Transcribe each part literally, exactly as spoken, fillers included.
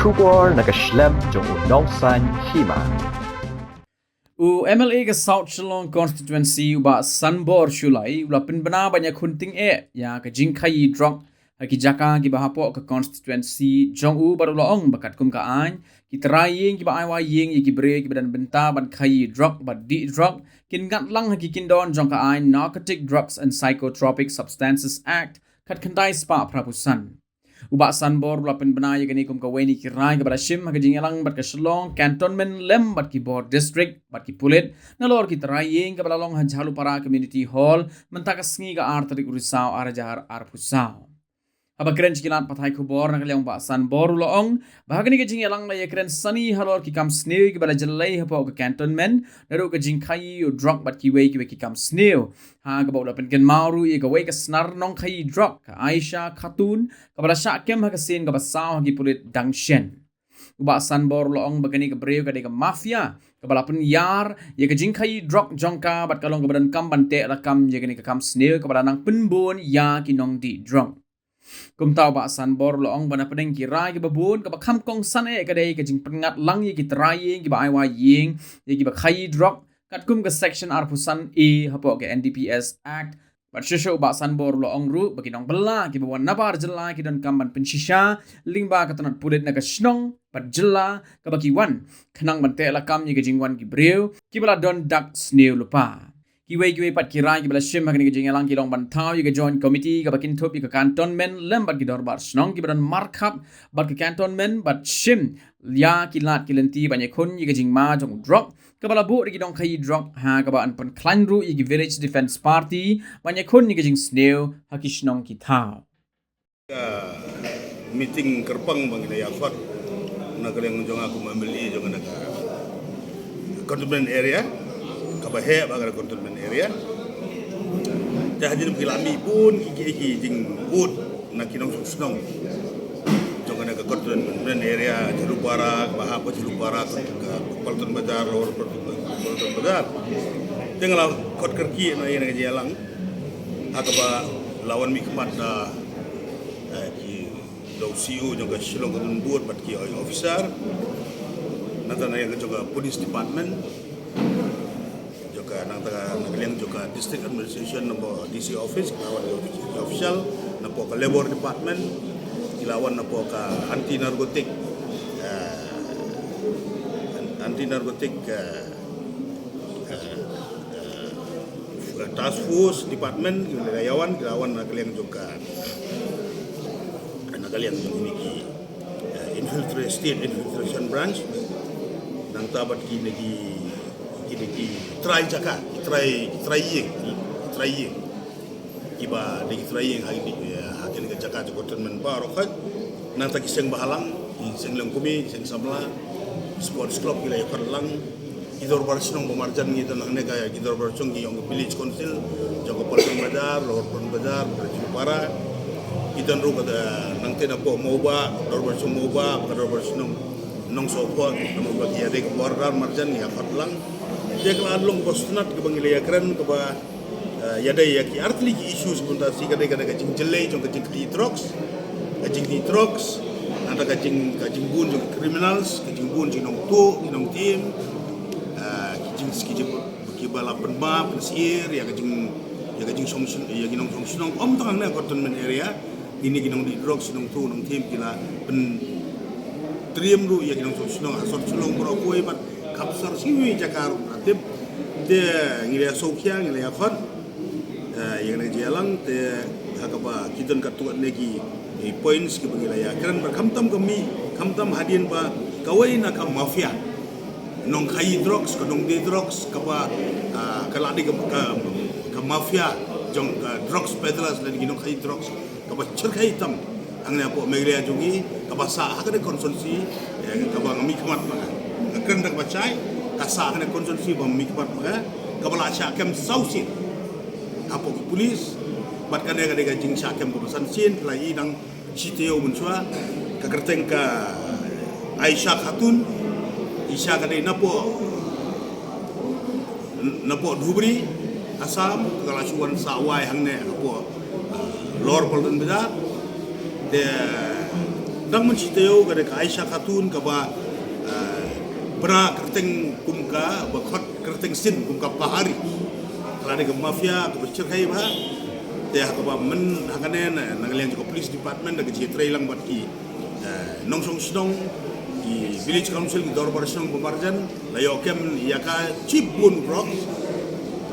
Khubor na ka shlem jong u Nongsaiñ Hima. U M L A ka South Shillong Constituency u Bah Sanbor Shullai u la pynbna ban ïakhun tyngeh ïa ka jingkhaïi drok ha ki jaka kiba hapoh ka constituency jong u, bad u la ong ba katkum ka aiñ, ki trai ïing kiba ai wai ïing ïa ki briew kiba don bynta ban khaïi drok bad dih drok kin ngat lang ha ki kyndon jong ka aiñ Narcotic Drugs and Psychotropic Substances Act khatkhyndai spah phra phew san. U Bah Sanbor u la pynbna ïa kane kum kawei na ki rai kaba la shim ha ka jingïalang bad ka Shillong Cantonment lem bad ki bor district bad ki pulit nalor ki trai ïing kaba la long ha Jhalupara Community Hall mynta ka sngi ka ar tarik u Risaw ar hajar arphew saw. Haba kren sha ki lad pathai khubor na ka liang u Bah Sanbor u la ong ba ha kane ka jingïalang la ïakren sani halor ki kam sniew kiba la jlei hapoh ka Cantonment, naduh ka jingkhaïi u drok bad kiwei kiwei ki kam sniew. Ha kaba u la pynkynmaw ruh ïa kawei ka snar nongkhaïi drok ka Aisha Khatun kaba la shah kem ha ka sien kaba saw ha ki pulit dang shen. U Bah Sanbor u la ong ba kane ka briew ka dei ka mafia kaba la pynïar ïa ka jingkhaïi drok jong ka bad ka long kaba donkam ban teh lakam ïa kane ka kam sniew kaba la nang pynbun ïa ki nongdih drok. Kumta u Bah Sanbor u la ong ba na pdeng ki rai kiba bun kaba kham kongsan eh ka dei ka jingpynngat lang ïa ki trai ïing kiba ai wai ïing ïa kiba khaïi drok katkum ka Section arphew san A hapoh ka N D P S Act. Bad shuh shuh u Bah Sanbor u la ong ruh ba ki nongbylla kiba wan nabar jylla ki donkam ban pynshisha lyngba ka tnat pulit na ka shnong bad jylla kaba ki wan khnang ban teh lakam ïa ka jingwan ki briew kiba la don dak sniew lypa. Kiwei kiwei pat ki rai kiba la shim ha kane ka jingïalang ki long ban thaw ïa ka Joint Committee kaba kynthup ïa ka Cantonment lem bad ki dorbar shnong kiba don markhap bad ka Cantonment bad shim ïa ki lad ki lynti ban ïakhun ïa ka jingma jong u drok kaba la buh da ki nongkhaïi drok, ha kaba yn pynkhlaiñ ruh ïa ki Village Defence Party ban ïakhun ïa ka jingsniew ha ki shnong ki thaw. Ka meeting kyrpang ba ngi la ïakhot na ka liang jong nga kum M L A jong ka Cantonment area, kaba heh ba ka Cantonment area. Te hadien ba ki la mih bun ki, ki, ki jingud na ki nongshong shnong jong ka Cantonment area, Jhalupara, kaba hap ka Jhalupara, ka Palton Bazar, Lower Palton, Palton Bazar. Te nga la khot kyrkieh na ïa ka jingïalang ha kaba la wan mihkhmat da, eh, ki, da u C E O jong ka Shillong Cantonment Board bad ki officer. Nangta na ïa ka jong ka Police Department, jong ka, nangta na ka liang jong ka District Administration, na ka D C Office, ki la wan ïa ki official, napoh ka Labour Department, ki la wan napoh ka Anti Narcotic, eh, Anti Narcotic, eh, eh, eh, Task Force Department, ki la ïa wan, ki la wan na ka liang jong ka, na ka liang jong kine ki, eh, infiltra-, State Infiltration Branch, nangta bad kine ki, kine ki trai jaka, ki trai, ki trai ïing, ki trai ïing. Kiba dei ki trai ïing ha kine, ha kine ki jaka jong ka Cantonment baroh khoit. Nangta ki seng bahalang, ki seng lengkmie, ki seng samla, sports club ki la ïa khot lang. Ki dorbar shnong ba marjan ngi don hangne ka, ki dorbar shnong ki ong ka Village Council jong ka Palton Bazar, Lower Palton Bazar, Jhalupara. Ki don ruh ka da nangta napoh Mawbah, dorbar shnong Mawbah, ka dorbar shnong Nongsohphoh, ki don ruh ki ïadei ka border marjan ngi ïa khot lang. Te ka la long ba sngewtynnat kaba ngi la ïa kren kaba eh, ïadei ïa ki artylli ki issues, kumta shi ka dei, ka dei ka jingjlei jong ka jingkhaïi drugs, ka jingkhaïi drugs, nangta ka jing, ka jingbun jong ki criminals, ka jingbun jong ki nongtuh, ki nongtim, eh, ki jing, ki jing, kiba la pynbha, pynsyier ïa ka jing, ïa ka jingshong, ïa ki nongshong shnong, ym tang hangne ha Cantonment area, kine ki nongdih drugs, ki nongtuh, nongtim, ki la pyntriem ruh ïa ki nongshong shnong ha sor Shillong baroh kawei bad khapsor shi jaka ruh, la tip. Te ngi la ïa sngewkhia, ngi la ïa khot, eh, ïa kane ka jingïalang, te ha kaba ki don katto katne ki, ki points kiba ngi la ïa kren bad khamtam ka mih, khamtam hadien ba kawei na ka mafia nongkhaïi drugs, ka nongdie drugs, kaba, ah, ka la dei ka, ka, ka mafia jong ka drugs peddlers lane ki nongkhaïi drugs kaba shyrkhei tam hangne hapoh Meghalaya jong ngi, kaba sah ha kane ka constituency, eh, kaba nga mihkhmat ma nga. Nga kren da kaba shai, ka sah ha kane ka constituency ba mihkhmat ma nga, kaba la shah kem saw sien hapoh ki police, bad kane ka dei ka jingshah kem kaba san sien, la i dang shi taïew mynshuwa, ka kyrteng ka Aisha Khatun, Aisha ka dei napoh, napoh Dhubri, Assam, ka la shu wan sah wai hangne hapoh, uh, Lower Palton Bazar. Te Dang mynshwa taïew ka dei ka Aisha Khatun kaba, eh, bna kyrteng kum ka, ba khot kyrteng sien kum ka Pahari. Ka la dei ka mafia kaba shyrkhei bha. Te ha kaba myn ha kane na, na ka liang jong ka police department da ka jingïatreilang bad ki, eh, nongshong shnong, ki village council, ki dorbar shnong ba marjan, la ïoh kem ïa ka chip bun drugs.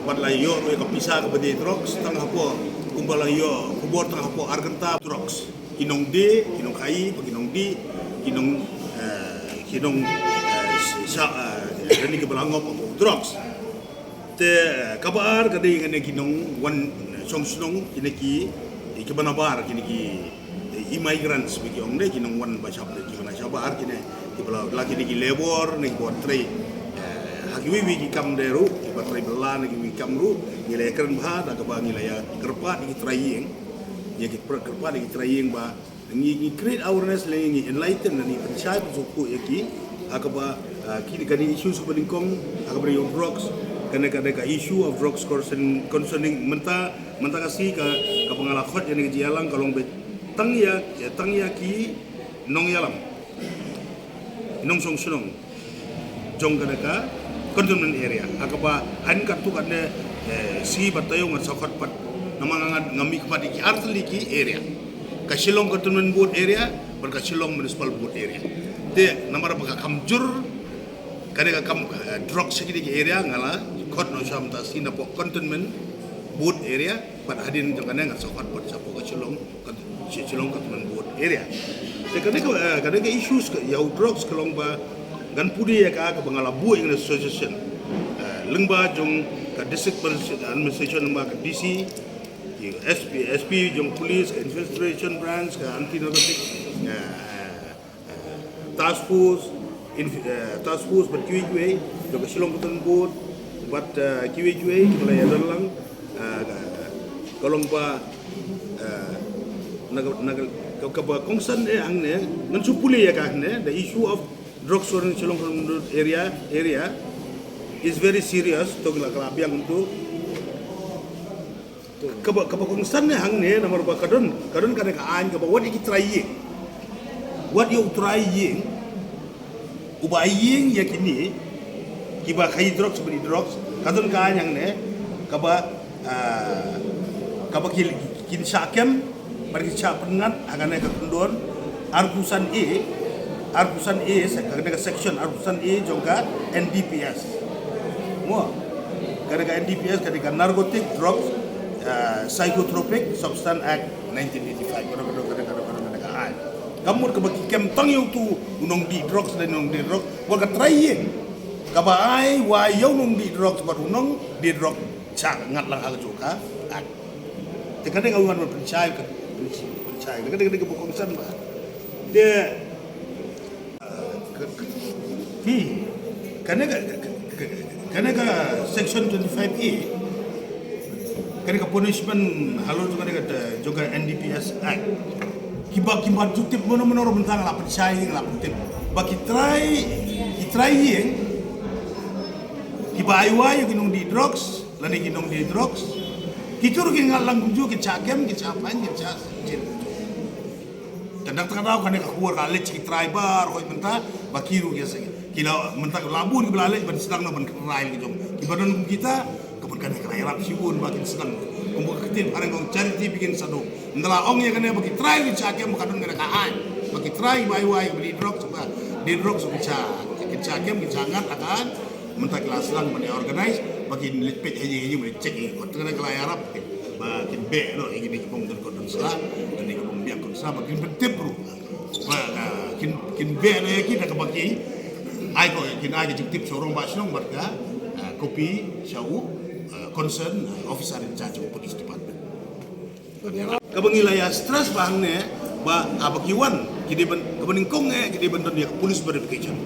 Bad la ïoh ruh ïa ka pisa kaba dei drugs tang hapoh, kumba la ïoh khubor tang hapoh ar kynta drugs. Ki nongdie, ki nongkhaïi, bad ki nongdih, ki nong, eh, ki nong, eh, sha, eh, kine kiba la ngop hapoh drugs. Te, eh, kaba ar ka dei kane ki nongwan, eh, shong shnong, kine ki, eh, kiba nabar, kine ki, eh, immigrants, ba ki ong de, ki nongwan ba shap, kiba na shabar, kine, kiba la, la kine ki labour, ne kiba wan trei, eh, ha kiwei kiwei ki kam de ruh, kiba trei bylla, ne kiwei ki kam ruh, ngi la ïakren bha, da kaba ngi la ïakyrpad ïa ki trai ïing, ïa ki kyrpad ïa ki trai ïing ba, ngi, ngi create awareness lane ngi enlighten lane ngi pynshai pynsngewthuh ïa ki ha kaba, ah, ki, kane issues kaba nyngkong ha kaba ïa drugs, kane, kane ka issue of drugs concern, concerning mynta, mynta ka sngi ka, kaba nga la khot ïa kane ka jingïalang ka long ba tang ïa, ïa tang ïa ki nongïalam, nongshong shnong jong kane ka cantonment area ha kaba hynnin katto katne, eh, sngi bad taïew ngan sa khot pat namar nga, nga mih pat ïa ki artylli ki area, ka Shillong Cantonment Board area bad ka Shillong Municipal Board area. Te namar ba ka kam jur kane ka kam, eh, drugs sha kine ki area nga la khot noh sha mynta sngi napoh Cantonment Board area bad hadien jong kane ngan sa khot pat shapoh ka Shillong Kan, Shi-, Shillong Cantonment Board area. Te kane ka, eh, kane ka issues ka ïa u drugs ka long ba ngan pule ïa ka, kaba nga la buh ïa kane association, eh, lyngba jong ka district administration, lyngba ka D C, ki S P, S P jong police, ka infiltration branch, ka anti narcotic, eh, eh, task force, inf-, eh, task force bad kiwei kiwei jong ka Shillong Cantonment Board bad, eh, kiwei kiwei kiba la ïadon lang, eh, ka, ka long ba, eh, na ka, na ka, ka, kaba kongsan eh hangne, ngan shu pule ïa ka hangne, the issue of drugs in Shillong Cantonment area, area is very serious, to la ka la biang tu. Kaba, kaba kongsan ne hangne namar ba ka don, ka don kane ka aiñ kaba wat ïa ki trai ïing. Wat ïa u trai ïing uba ai ïing ïa kine kiba khaïi drugs, ba dih drugs, ka don ka aiñ hangne kaba, ah, kaba ki, kin shah kem bad kin shah pynngat ha kane ka kyndon arphew san A, arphew san A, se-, kane ka section arphew san A jong ka N D P S. Mo, kane ka N D P S, kane ka Narcotic Drugs, eh, Psychotropic Substance Act nineteen eighty-five. Kane, kane, kane, kane, kane, kane ka aiñ. Ka mut kaba ki kem tang ïa utu u nongdih drugs lane u nongdie drugs, wat ka trai ïing kaba ai wai ïa u nongdih drugs bad u nongdie drugs shah ngat lang ha kajuh ka aiñ. Te kane ka wan ban pynshai, ka pynshai, pynshai. Kane, kane, kane ka ba kongsan ba. Te, eh, ka, ka, hi, kane ka, ka, ka, kane ka section twenty-five A, kane ka punishment halor jong kane ka, jong ka N D P S Act. Kiba, kiba ju tip mano mano ruh mynta nga la pynshai, nga la pyntip. Ba ki trai, ki trai ïing kiba ai wai ïa ki nongdih drugs lane ki nongdie drugs, ki tur ki ngat lang kumjuh, ki shah kem, ki shah fine, ki shah jail. Te dang tang daw kane ka khubor ka leit ki trai baroh mynta ba ki ruh ki sa, ki la mynta la bun kiba la leit ban sdang noh ban trai ki jong kiba don kum kita. Ka mut kane ka la ïarap shibun ba kin sdang. Kumba ka ktien phareng ka ong charity begins at home. Ynda la ong ïa kane ba ki trai ki shah kem ba ka don kane ka aiñ ba ki trai ba ai wai ba dih drugs ba dih drugs ba ki shah, ki shah kem, ki shah ngat ha ka aiñ. Mynta ki la sdang ban ïa organize ba kin leit peit ha ïing ha ïing ban check ïa ki kot. Te kane ka la ïarap ba kin beh noh ïa kine ki bym don kot don sla, kine ki bym biang kot sla ba kin pyntip ruh. Ba, ah, kin, kin beh noh ïa ki da kaba ki ai ko, kin ai ka jingtip sha u rangbah shnong bad ka, ah, copy sha u, ah, concern, ah, officer in charge of police department. Kaba ngi la ïa stress ba hangne ba haba ki wan ki dei ban, kaba nyngkong eh ki dei ban don ïa ka police verification.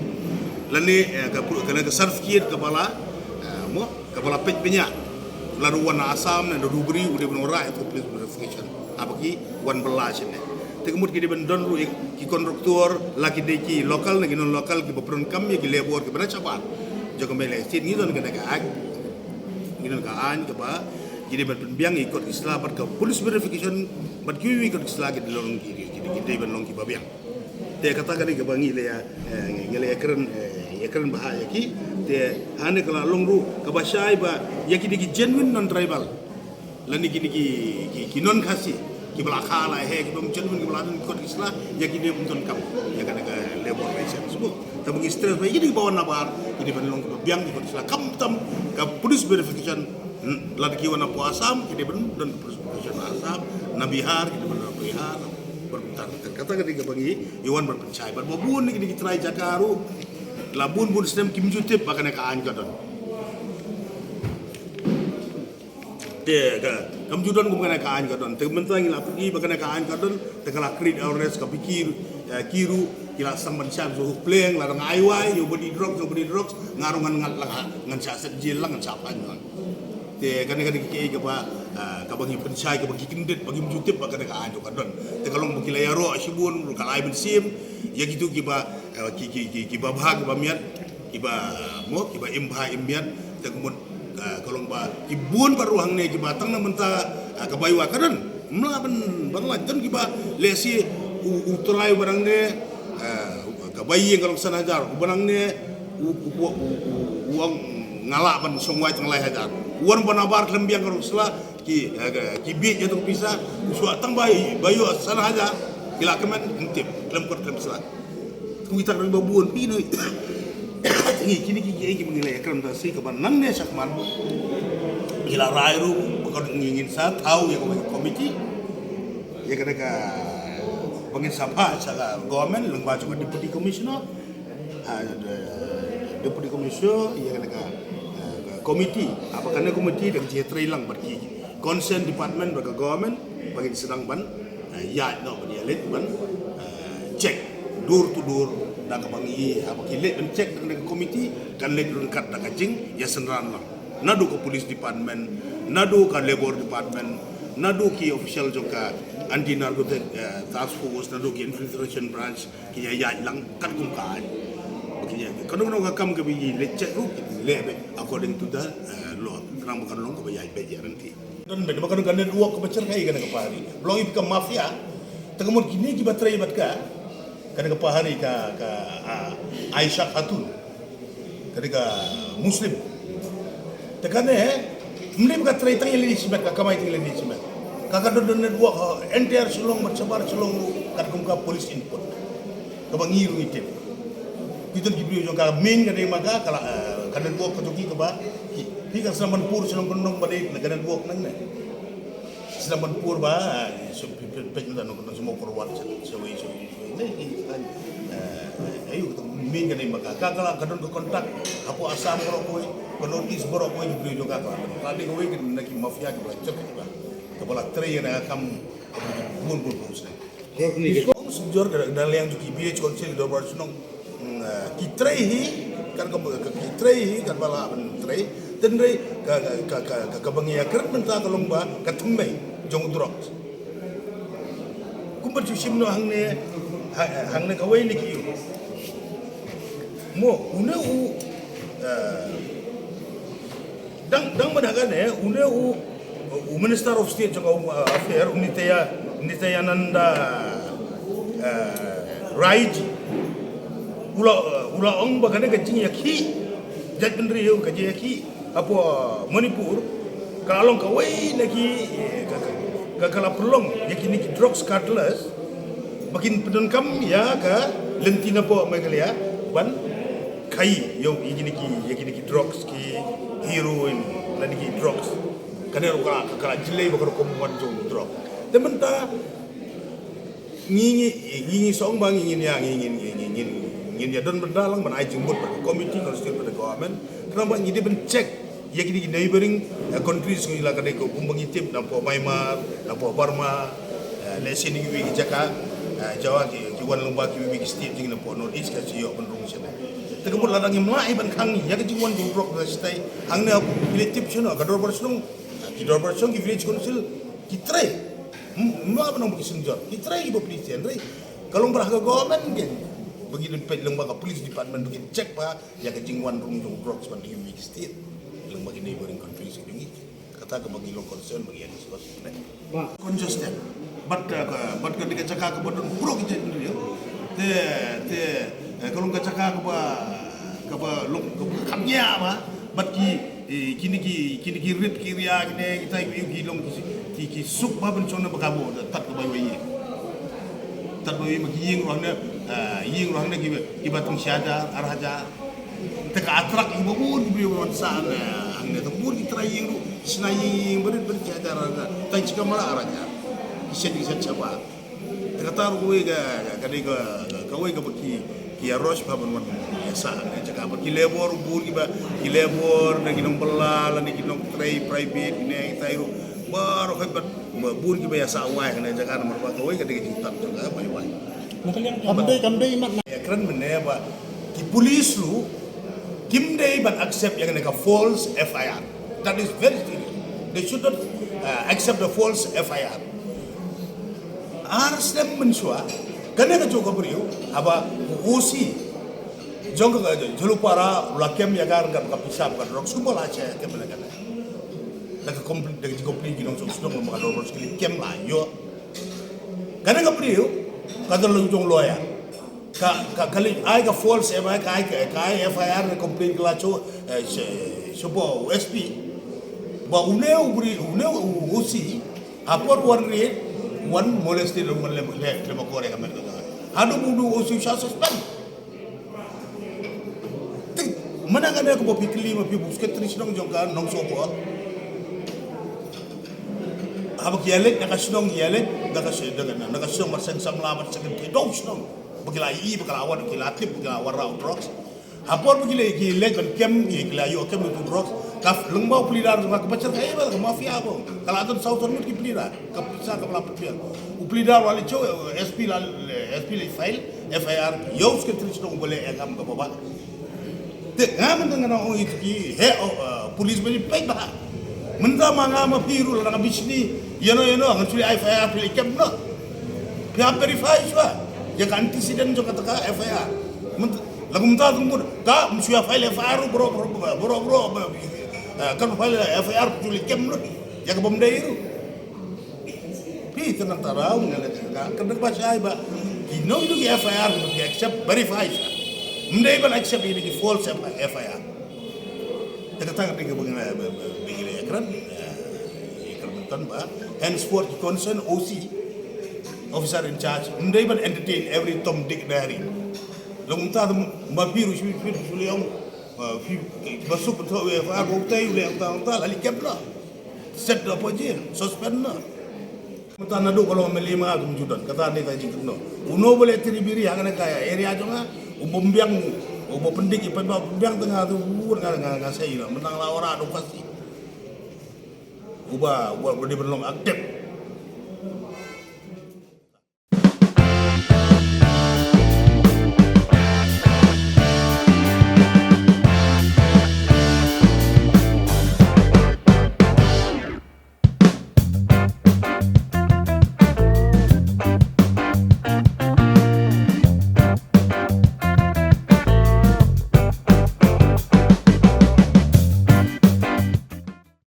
Lane, eh, ka pu-, ka, ka certificate kaba la, eh, mo, kaba la peit bniah. La ruh wan na Assam ne da Dhubri u dei ban wanrah ïa ka police verification haba ki wan bylla shane. Te ka mut ki dei ban don ruh ïa ki contractor, la ki dei ki local ne ki non local, kiba pyndonkam ïa ki labour kiba na shabar jong ka Meghalaya State. Ngi don kane ka aiñ, ngi don ka aiñ kaba ki dei ban pynbiang ïa ki kot ki sla bad ka police verification bad kiwei kiwei kot ki sla ki dei long ki, ki, ki dei ban long kiba biang. Te kata ka dei kaba ngi la ïa, eh, ngi la ïakren, eh, ïakren bha ïa ki. Te hangne ka la long ruh kaba shai ba ïa kine ki genuine non-tribal lane kine ki, ki, ki non-Khasi kiba la kha la heh, kiba ym genuine, kiba la don ki kot ki sla, ïa kine ym donkam ïa kane ka labour license. Shuh, tang ba ngi stress ba ïa kine kiba wan nabar ki dei ban long kiba biang ki kot ki sla, khamtam ka police verification. Hmm, lada ki wan na poh Assam ki dei ban don police verification na Assam, na Bihar ki dei ban don na Bihar. Bad kumta ter, kata ka dei kaba ngi ïa wan ban pynshai. Bad ba bun na kine ki trai jaka ruh la bun bun snem kim ju tip ba kane ka aiñ ka don. Te ka, kam ju don kum kane ka aiñ ka don. Te mynta ngi la pyni ba kane ka aiñ ka don. Te ka la create awareness, ka phi ki, eh, ki ruh ki la sdang ban shai shuh, pleng la dang ai wai, ïa u bad i drugs, ïa u bad i drugs, nga ruh ngan ngat lang, ngan shah set jail lang, ngan shah fine lang. Te kane ka dei kaei kaba, ah, kaba ngi pynshai, kaba ngi kyndit, ba kim ju tip ba kane ka aiñ ruh ka don. Te ka long ba ki la ïaroh shibun ruh ka la ai mynsiem ïa kitu kiba, eh, ki, ki, ki, kiba bha kiba miat, kiba, mo, kiba im bha im miat. Te ka mut, ah, ka long ba ki bun bha ruh hangne kiba tang na mynta, ah, kaba ïa ka don. Ym lah ban, ban lait, don kiba lehse u, u trai uba nangne, ah, kaba ïeng ka long san hajar, uba nangne u, u, u, u, u ong nga lah ban shong wai tang lai hajar. U wan ba nabar khlem biang ka long sla, ki, eh, ki bieit ïa tu ka pisa, u shuwa tang ba, ba ïoh san hajar, ki la kmen, ym tip, khlem kot khlem sla. Ki tak dang ba bun phi noi. Ngi kine ki, ki, ki ngi la ïakren da si kaba nangne shakhmat ngi la rai ruh ba ka ngi ngin sa thaw ïa ka komiti. Ïa kane kaba ngin sa phah sha ka government lyngba jong ka deputy commissioner. Ah, de-, deputy commissioner, ïa kane ka, ah, ka komiti. Haba kane komiti dang jia trei lang bad ki concerned department bad ka government ba ngin sdang ban, ah, ïaid noh ban ïaleit ban, ah, check door to door da kaba ngi, haba ki leit ban check da ka komiti kan leit ryngkat da ka jingïasynran lang. Naduh ka police department, naduh ka labour department, naduh ki official jong ka anti narcotic, eh, task force, naduh ki infiltration branch, ki ïa ïaid lang katkum ka aiñ. Ba ki ïa, kano kano ka kam kaba ngi leh check ruh ki leh beit according to the, eh, law. Khnang ba kan long kaba ïaid beit ïa ryngkat. Don beit ba kano ka network kaba cherkai kane ka pahari. Long ïa ka mafia. Te ka mut kine kiba trei bad ka, kane ka pahari ka, ka, ah, Aisha Khatun. Kane ka Muslim. Te kane, ym dei ba ka trei tang ïa lade shimet, ka kamai tang ïa lade shimet. Ka, ka don, don network ha entire Shillong bad shabar Shillong ruh katkum ka police input. Kaba ngi ruh ngi tip. Ki don ki briew jong ka, main ka dei ma ka, ka la, eh, ka network ka jong ki kaba, ki, ki ka sdang ban pur shnong kyndong ba dei ka network nangne. Sdang ban pur ba, ah, so, phi, phi, phi, mynta nong, nong, sdang ban pur wat, so, so, so, so, ne, eh, eh, ayu, kata, main ka dei ma ka, ka, ka la, ka don ka contact hapoh Assam baroh kawei, ka North East baroh kawei, ki briew jong ka, ka la, ka dei kawei na ki mafia kiba la jop, kiba, kiba la trei ïa ka kam, bun, bun, bun snem. Ong shu jur ka, da liang jong ki village council, ki dorbar shnong. Hmm, eh, ki trei hi, kan ka, ka, ki trei hi, kan ba lah ban trei. Tynrai ka, ka, ka, ka, ka, kaba ngi ïakren mynta ka long ba ka thymmei jong u drugs. Kumba shu shim noh hangne, ha, hangne kawei na ki ïew. Mo, une u, eh, dang, dang mynta kane, une u, u Minister of State jong ka, uh, affair, u Nitya-, Nityananda, uh, Rai ji. U la, uh, u la ong ba kane ka jingïakhih jaitbynriew, ka jingïakhih hapoh, uh, Manipur, ka long kawei na ki, eh, ka, ka, ka, ka la pynlong ïa kine ki drugs cartels ba kin pyndonkam ïa ka lynti napoh Meghalaya ban khaïi ïa, ïa kine ki, ïa kine ki drugs, ki heroin, lane ki drugs. Kane ruh ka, ka, ka la jyllei ba ka rukom wan jong drug. Te mynta ngi, ngi, ngi, ngi song ba ngi ngin ïa, ngi, ngi, ngi, ngi, ngi, ngin ïa don bynta lang ban ai jingmut bad ka committee constitute bad ka government. Khnang ba ngi dei ban check ïa kine ki neighboring, eh, countries ngi la ka dei ko kumba ngi tip napoh Myanmar, napoh Burma, eh, lehse na kiwei ki jaka, eh, Java ki, ki wan lyngba kiwei ki state jong ngi napoh North East ka shu ïoh ban rung sha. Te ka mut lada ngim lah hi ban khang ïa ka jingwan jong drug na shatai, hangne ki leit tip shano, ka dorbar shnong, eh, ki dorbar shnong, ki village council, ki trei. Ym, ym lah ban ong ba ki synjor, ki trei kiba police hynrei ka long ba ha ka government kin, ba kin peit lyngba ka police department ba kin check ba ïa ka jingwan rung jong drugs ban ïa ki state lyngba ki neighboring countries ki jong ngi. Kata kaba ngi long concern ba ngi ïa discuss ne. Ba consistent. Bad ka, ka, bad ka dei ka jaka kaba don baroh ki jaitbynriew. Te, te, eh, ka long ka jaka kaba, kaba long, kaba kham ïa ma, bad ki, eh, kine ki, kine ki rit ki ria, kine kita ki, ki long ki, ki, ki suk ba ban shong na ba ka bo, tad kaba wai. Tad ba wai ma ki ïing ruh ne, eh, ïing ruh ne ki, ki ba tang shi hajar, ar hajar. Te ka attract ki ba bun ki briew ruh sa ne, hangne te bun ki trai ïing ruh, shna ïing, ïing, ba rit, ba rit shi hajar, ar hajar. Tang shi kamra ar hajar. Ki shet, ki shet shaba. Te kata ruh kawei ka, ka, ka dei ka, ka, kawei kaba ki, ki ïa rush ba ban wan ïa sah ne jaka ba ki labor bun kiba, ki labor ne ki nongbylla lane ki nongtrei private ne kitai ruh. Baroh hoi bad bun kiba ïa sah wai ne jaka namar ba kawei ka dei ka jingtang jong ka wai wai. Kam dei, kam dei mat na. Ïa kren mynne ba ki police ruh kim dei ban accept ïa kane ka false F I R. That is very serious. They should not, uh, accept the false F I R. Ar snem mynshuwa, kane ka jong ka briew, haba u O C jong ka Jhalupara u la kem ïa ka ryngkat ka pisa ka drugs kumba la sha kem ïa kane. Da ka complete, da ka complete ki nongshong shnong ma ka drugs ki kem la ïoh. Kane ka briew ka dang long jong lawyer. Ka, ka, ka leit ai ka false F I R, ka ai, ka, ka ai F I R ne complaint ka la shu, eh, shu, shu ba u S P. Ba une u briew, une u O C, ha por wan raid, wan molest, wan lem, lem, lem ko re ka met ka. Haduh ba une u O C u shah suspend. Te mynta kane kaba phi kylli ma phi ba u secretary shnong jong ka Nongsohpor. Haba ki ïa leit na ka shnong, ki ïa leit na ka shnong, na ka shnong Barseng Samla, Barseng Kynthei, dong shnong. Ba ki la ïohi, ba ki la wan, ki la tip, ba ki la wanrah u drugs. Ha por ba ki leit, ki leit ban kem, ki la ïoh kem u drugs. Ka lyngba u plie dar jong ka, ka ba sher ka ïa ba ka mafia ba. Ka la don saw san ngut ki plie dar. Ka pisa ka ba la plie. U plie dar u la leit sha, eh, S P la, eh, S P la file F I R. Ïa u secretary shnong ba leh ïa ka kam kaba bha. Te nga mynta nga nang ong ïa ki, he, oh, eh, police ba leh peit bha. Mynta ma nga ma phi ruh lada nga bishni ïano ïano ngan shu leh F I R, phi leh kem noh. Phi hap verify shuwa ïa ka antecedent jong kata ka F I R. Mynta la kumta te mut ka ym shu ïa file F I R ruh, baroh, baroh, baroh, baroh, eh, kan file F I R shu leh kem noh ïa ka bym dei ruh. Phi te nang tharai nga leh ka, ka dang ba shai ba ki nong ïa ki F I R ki accept, verify shuwa. Ym dei ban accept ïa ki false F I R. Te kata ka dei kaba ngi la, ba, ba, ba ngi la ïakren, eh, ïakren mynta ba, henceforth ki concerned O C, officer in charge, ym dei ban entertain every Tom, Dick, Harry. Long mynta ma phi ruh shu, shu, shu leh ong, eh, phi, ba suk to F I R ba utai u leh ong ta, ong ta, la leh kem noh. Set noh hapoh jail, suspend noh. Mynta naduh ka long M L A ma nga kum ju don, kata dei ka jingkynnoh. Uno ba leh tiri biri ha kane ka area jong nga, u bym biang, u ba pyndik ïa pynbah, u bym biang te nga te u nga, nga, nga sei noh, mynta nga la wanrah da u khasi. Uba, uba, uba dei ban long active.